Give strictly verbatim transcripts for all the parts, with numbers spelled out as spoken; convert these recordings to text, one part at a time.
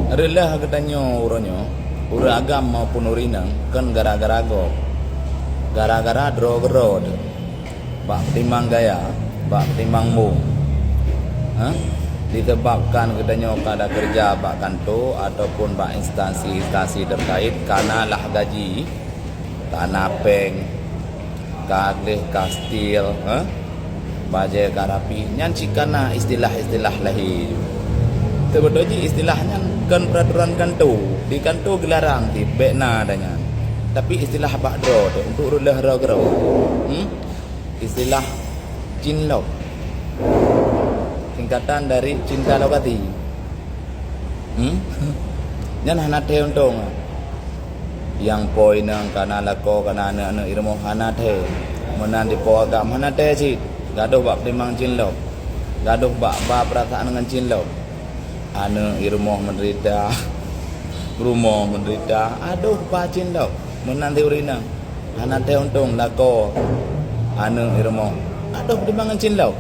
Reulah geutanyoe uroe nyoe, ureuëng agam maupun ureuëng inong, kon gara-gara gob. Gara-gara droe keudroe teuh. Bak peutimang gaya, bak peutimang bong. Ha? Disebabkan geutanyoe ka ada keureuja bak kantô ataupun bak instansi-instansi terkait, kana lah gaji, kana péng, ka gleh, ka setir, ha? Bajée ka rapi. Nyan cit kana istilah-istilah lahé. Seubeutôi jih istilah nyan kon peuraturan kantô. Di kantô geularang cit bék na ada nyan. Tapi istilah bak droe teuh untuk reulah droe keudroe. Hmm? Istilah cinlok. Singkatan dari cinta lokasi. Hmm? Nyan hana thèe untông. Nyang po inong kana lakoe, kana aneuëk-aneuëk i rumoh hana thèe. Meunan di po agam hana thèe cit. Gadôh bak peutimang cinlok. Gadôh bak ba peurasaan ngon cinlok. Aneuëk i rumoh meudeurita. Rumoh meudeurita. Adoh ba cinlok. Meunan di ureuëng inong. Hana thèe untông lakoe aneuëk i rumoh. Adoh peutimang ngon cinlok.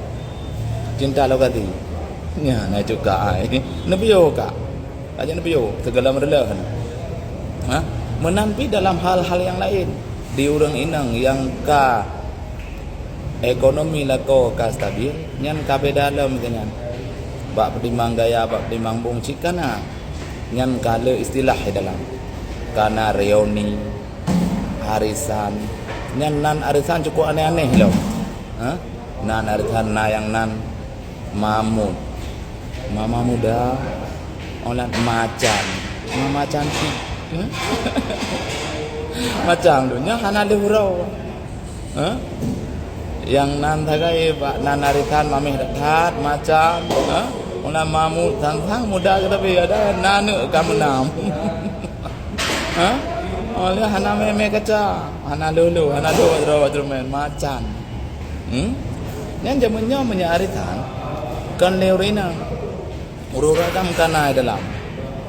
Cinta lokasi. Nyan na cuka ai. Neubiyeu ka. Ka jeuet neubiyeu, sigohlom reuloh. Ha? Meunan pih dalam hal-hal nyang laén. Di ureuëng inong nyang ka ekonomi lakoe ka stabil, nyan ka beda lom keu nyan. Bak peutimang gaya, bak peutimang bong cit kana. Nyan ka le istilah di dalam. Kana reuni, arisan. Nyan nan arisan cukup aneh-aneh lom. Ha? Nan arisan na nyang nan Mamut. Mama muda, olan macan. Mama cantik. Hmm? Macam tu. Nyan hana lheueh uroe. Ha? Nyang nan sagai bak nan arisan mameh that-that, macan. Ha? Olan mamut, sang-sang muda, tapi ada nan aneuëk ka meunam. Ha? Oleh hana mé-mé kaca, hana lheueh-lheueh, hana lheueh droe cermin, macan. Hmm? Nyan jameun nyoe meunyoe arisan, kon lé ureuëng inong. Ureuëng agam kana di dalam.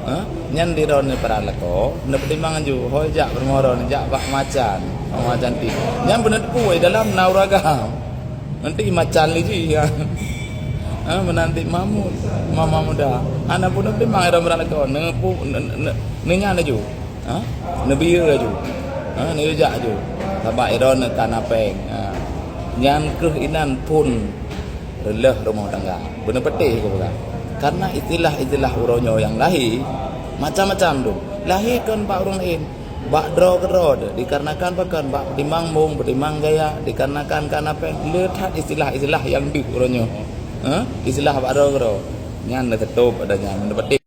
Ha? Nyan di droeneuh para lakoe, neupeutimang aju, hôi jak peurumoh droeneuh, jak bak macan, bak macan cantik. Nyan beuneuteupeu di dalam na ureuëng agam. Nanti macan lé jih, ya. Ha, meunan cit mamut, mama muda. Hana pun neupeutimang droeneuh para lakoe, neupu-, ne-, ne-, ne-, neunyan laju. Ha? Neubiyeu laju. Ha, neuyue jak laju. Sabab droeneuh kana péng. Ha. Nyan kheueh inan phon reuloh rumoh tangga. Beuneupatéh kupeugah. Karena istilah-istilah uroe nyoe nyang lahé macam-macam tu. Lahé kon bak ureuëng laén. Bak droe keudroe tu. Dikarenakan pakon? Bak peutimang bong, peutimang gaya. Dikarenakan kana péng. Le that istilah-istilah nyang deuh uroe nyoe. Ha? Istilah bak droe keudroe. Nyan neuteutob pada nyan. Beuneupatéh.